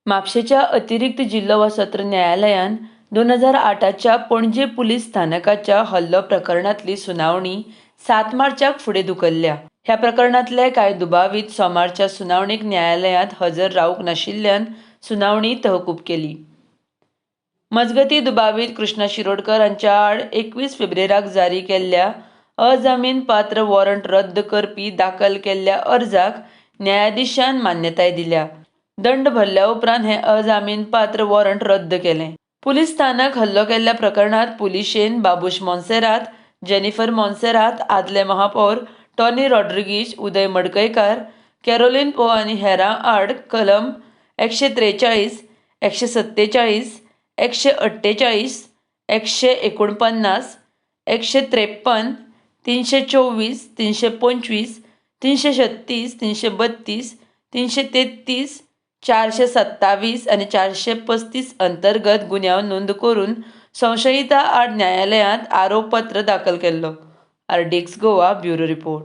म्हापशेंच्या अतिरिक्त जिल्लो वा सत्र न्यायालयान 2008च्या पणजे पुलीस स्थानकाच्या हल्लो प्रकरणांतली सुनावणी 7 मार्चाक फुडें धुकल्ल्या. ह्या प्रकरणांतले कांय दुबावीत सोमारच्या सुनावणेक न्यायालयांत हजर रावूंक नाशिल्ल्यान सुनावणी तहकूब केली. मजगतीं, दुबावीत कृष्णा शिरोडकर हांच्या आड 21 फेब्रेराक जारी केल्ल्या अजामीनपात्र वॉरंट रद्द करपी दाखल केल्ल्या अर्जाक न्यायाधिशान मान्यताय दिल्या. दंड भरल्या उपरांत हें अजामीनपात्र वॉरंट रद्द केलें. पुलीस स्थानक हल्लो केल्ल्या प्रकरणांत पुलिशेन बाबूश मोन्सेरात, जेनिफर मोन्सेरात, आदले महापौर टॉनी रॉड्रिगीश, उदय मडकयकार, कॅरोलिन पो आनी हेरां आड कलम 143, 147, 148, 149, 153, 324, 325, 336, 332, 333, 427 आनी 435 अंतर्गत गुन्यांव नोंद करून संशयिता आड न्यायालयांत आरोपपत्र दाखल केल्लो. RDX Goa, bureau report.